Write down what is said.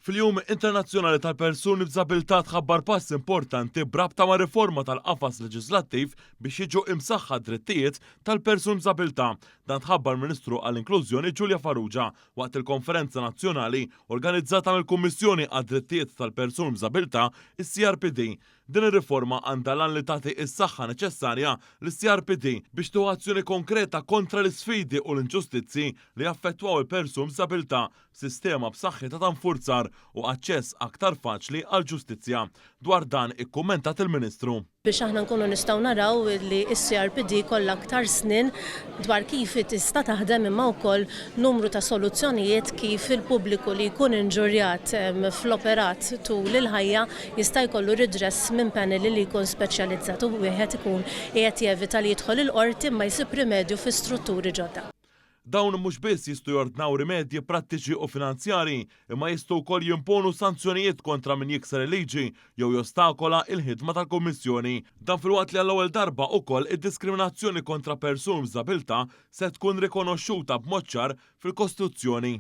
Fil-Jum Internazzjonali tal-Persuni b'Diżabilità tħabbar pass importanti b'rabta ma' riforma tal-qafas leġislattiv biex jiġu imsaħħa d-drittijiet tal-persuni b'diżabilità. Dan tħabbar Ministru għall-Inklużjoni Julia Farrugia waqt il-konferenza nazzjonali organizzata mill-Kummissjoni għad-Drittijiet tal-Persuni b'Diżabilità, is-CRPD. Din ir-riforma għandha l-għan li tagħti s-saħħa neċessarja lis-CRPD biex tieħu azzjoni konkreta kontra l-isfidi u l-inġustizzji li jaffettwaw il-persuni b'diżabilità b'sistema b'saħħitha ta' nfurzar u aċċess aktar faċli għall-ġustizzja. Dwar dan ikkummentat il-Ministru. Biex aħna nkunu nistgħu naraw li s-CRPD jkollha aktar snien dwar kif hi tista' taħdem imma wkoll numru ta' soluzzjonijiet kif il-pubbliku li jkun inġurjat fl-operat tul il-ħajja jista' jkollu redress minn panel li jkun speċjalizzat u wieħed ikun qiegħed jevita li jidħol il-qorti imma jsib rimedju fi strutturi ġodda. Dawn mhux biss jistgħu jordnaw rimedji prattiċi u finanzjarji, imma jistgħu wkoll jimponu sanzjonijiet kontra min jikser il-liġi jew jostakola il-ħidma tal-Kummissjoni. Dan filwaqt li għall-ewwel darba ukoll id-diskriminazzjoni kontra persuni b'diżabilità se tkun rikonoxxuta b'mod ċar fil-Kostituzzjoni.